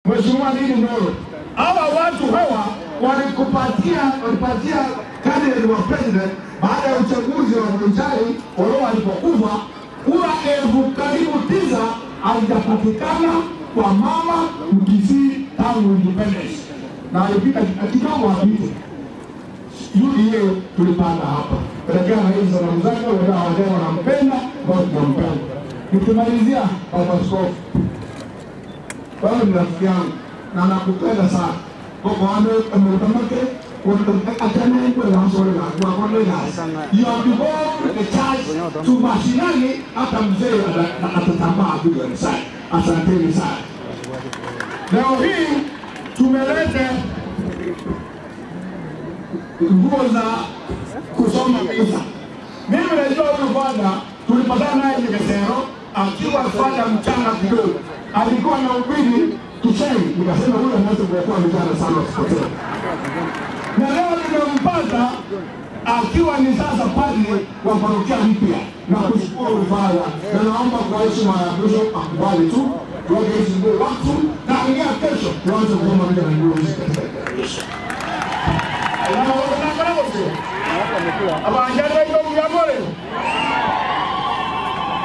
Mheshimiwa Ndindi Nyoro, hawa watu hawa walipatia candidate wa president baada ya uchaguzi wa Mchai Oloo alipokufa, kura 9,000 haijapatikana kwa mama Mkisii tangu independence, na alipita kidogo apite. UDA tulipata hapa. Pelekea na hizi salamu zake, wajana wanampenda, ambao tunampenda. Nikimalizia, Baba Askofu, wewe ni rafiki yangu na nakupenda sana. You have devolved the church to mashinani, hata mzee atatambaa bila sana. Asanteni sana. Leo hii tumeleta nguo za kusoma misa. Mimi najua huyu fadha tulipatana naye Nyekesero akiwa fadha mchanga kidogo. Alikuwa anahubiri Kishengi, nikasema huyu anaweza kuokoa vijana sana wasipotee. Na leo nimempata akiwa ni sasa padri wa parokia mpya. Na kushukuru fadha, na naomba kwa heshima ya bishop akubali tu tuweke hizi nguo wakfu, na ingia kesho tuanze kuomba bila nguo hizi katika kanisa.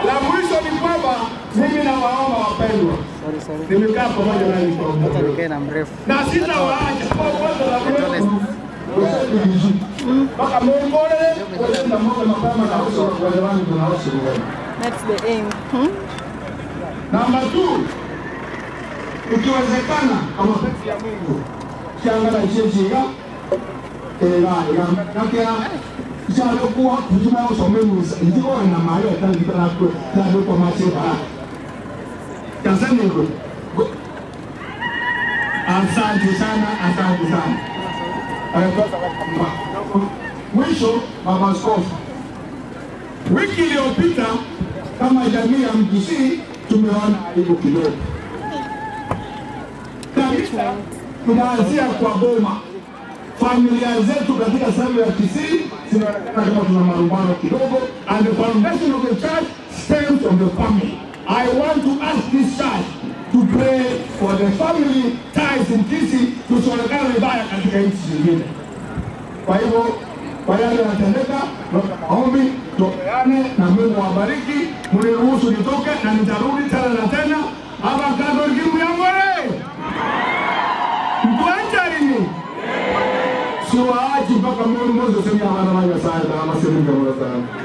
La mwisho ni kwamba mimi nawaomba wapendwa, nimekaa pamoja nanyi kwa muda na sitawaacha mpaka Mungu mapema. That's the aim. Namba 2, ikiwezekana kwa mapenzi ya Mungu kiangala chenjiga Asante sana, asante sana. Mwisho, Baba Askofu, wiki iliyopita kama jamii ya Mkisii tumeona aibu kidogo kabisa. Tunaanzia kwa boma. Familia zetu katika sehemu ya Kisii zinaonekana kama tuna marumbano kidogo, and the foundation of the church stems from the family. I want to ask this church to pray for the family ties in Kisii tusionekane vibaya katika nchi zingine. Kwa hivyo, kwa yale yanatendeka, maombi tuombeane na Mungu awabariki. Mniruhusu nitoke na nitarudi tena na tena. Hapa Katoliki muyangore. Mtuanjarini. Siwaachi mpaka Mungu mmoja sema bana bana sana na masema sana.